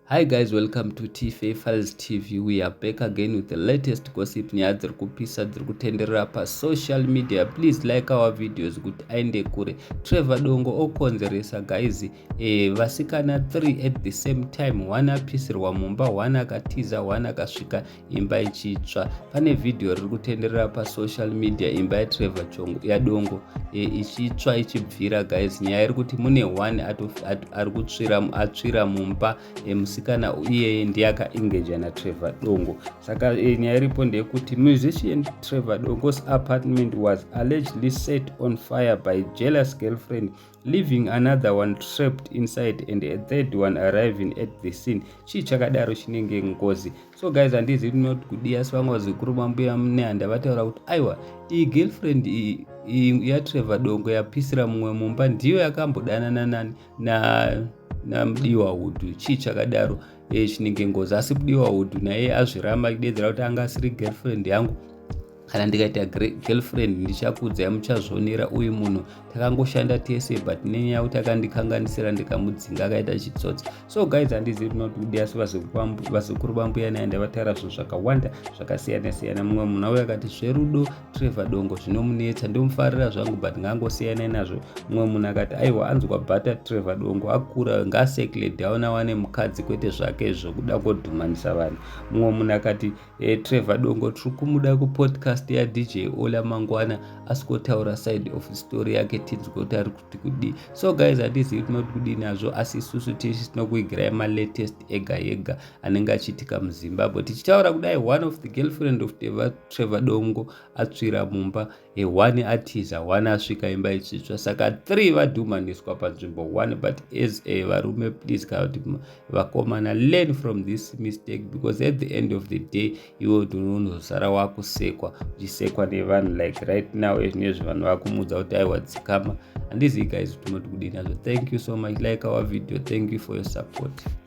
Hi guys, welcome to TFA Files TV. We are back again with the latest gossip, nyaya dziri kupisa dziri kutenderera pasocial media. Please like our videos kuti aende kure. Trevor Dongo okonzeresa guys, vasikana 3 at the same time, one apisirwa mumba, one akatiza, one akasvika imba ichitsva. Pane vhidhiyo riri kutenderera pasocial media, imba yaTrevor yaDongo ichitsva ichibvira guys. Nyaya iri kuti mune one ari kutsvira, atsvira mumba. Musikana iyeye ndiye akaengaja naTrevor Dongo. Saka nyaya iripo ndeyekuti musician Trevor Dongo's apartment was allegedly set on fire by jealous girlfriend, leaving another one trapped inside and a third one arriving at the scene. Chii chakadaro chinenge ngozi? So guys, handizivi not kudi, asi vamwe vazukuru vambuya Nehanda vataura kuti aiwa, iyi girlfriend iyi yaTrevor Dongo yapisira mumwe mumba ndiyo yakambodanana naMudiwa Hudhu. Chii chakadaro chinenge ngozi? Asi Mudiwa Hudhu naye azviramba, achidedzera kuti anga asiri girlfriend yangu. Kana ndikaita girlfriend ndichakudzai, muchazvionera. Uyu munhu takangoshanda tese, but nenyaya yekuti akandikanganisira ndikamudzinga, akaita chitsotsi. So guys, handizivi tinoti kudi, asi vazukuru vambuya Nehanda vataura zvinhu zvakawanda zvakasiyana siyana. Mumwe munhu auyo akati zverudo Trevor Dongo zvinomunetsa, ndomufarira zvangu but ngangosiyana nazvo. Mumwe munhu akati aiwa, anzwa bhata Trevor Dongo, akura, ngaasettle down, awane mukadzi, kwete zvake zvokuda kodhumanisa vanhu. Mumwe munhu akati Trevor Dongo tiri kumuda kupodcast yaDJ Ola mangwana, asikotaura side of story yake, tinzwe kuti ari kuti kudii. So guys, handizivi tinoti kudii nazvo, asi isusu tishi tinokuigirai malatest ega ega anenge achiitika muZimbabwe. Tichitaura kudai, one of the girlfriend of Trevor Dongo atsvira mumba, one atiza, one asvika imba ichitsva. Saka three vadhumaniswa panzvimbo one. But as a varume, please, kana kuti vakomana, learn from this mistake, because at the end of the day iwe unozosara wakusekwa, uchisekwa nevanhu. Like right now, ezvinezvi vanhu vakumudza kuti aiwa, dzikama. Handizivi guys kuti unoti kudini nazvo. Thank you so much. Like our video. Thank you for your support.